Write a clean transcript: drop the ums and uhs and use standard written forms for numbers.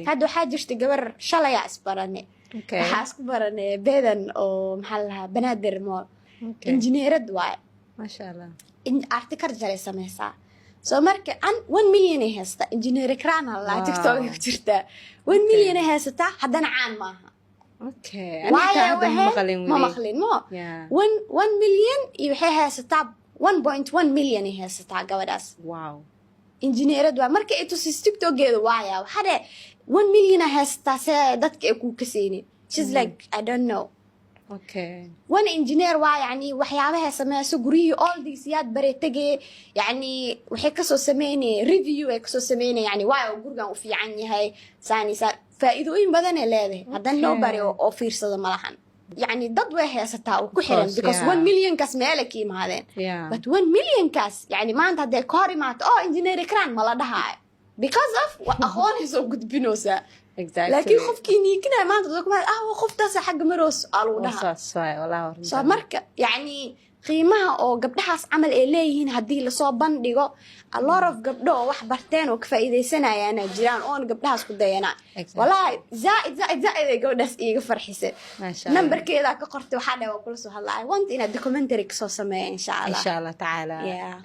Hadda waxaa jirta gabar shalayaa isbarane. Waxaa isku barane bedan oo, maxaa la lahaa, Banaadir Mall. Injineerad waaye. Maasha Allah. Architecture ay sameysaa. So marka an 1 million ay haystaa. Engineer Ikran alla. TikTok ay ku jirtaa. 1 million ay haysataa, haddana caan maaha. Waayo, aniga hadda ma maqalin. Ma Weli. Maqlin mo. 1 million iyo waxay haysataa, 1.1 million ay haysataa gabadhaas. Injineerad waa. Marka ay tusis TikTokeeda waaya, waxaa dhe 1 million a haysataa, see dadka ay kuu kaseynin? She's like, "I don't know." One engineer waa, yani waxyaabahay sameyso, guryihii oldies yaad bare tegee, yani waxay kasoo sameynaya review ay kasoo sameynaya, yani waayo gurigan u fiican yahay, saani saan, faa'iidooyin badanay leedahay. Haddana noo bari oo fiirsado malahan. Yani dad way haysataa oo ku xiran because 1 millionkaas meelay ka imaadeen. But 1 millionkaas, yani maanta hadday ka hor imaato oo engineer Ikran mala dhahaayo because of wa aqoonay soo gudbinaysaa. Laakiin qofkii niikinaya maanta dadku ma ah, waa qoftaasa xagga maroos aa lagu dhahaa. Saas waay, wallahi waa So runtaa. Marka yacni qiimaha oo gabdhahaas camal ay leeyihiin haddii lasoo bandhigo, a lot of gabdho oo wax barteen oo ka faa'iidaysanayaana jiraan oon gabdhahaas ku dayanaa. Wallahi zaaid zaaid zaaid ay gabadhaas iiga farxisay. Maasha Allah. Nambarkeedaa ka qortay. Waxaa dheh waa kula soo hadla. I want inaad documentary kasoo sameeya, insha Allah. Insha Allah tacaala. Yeah.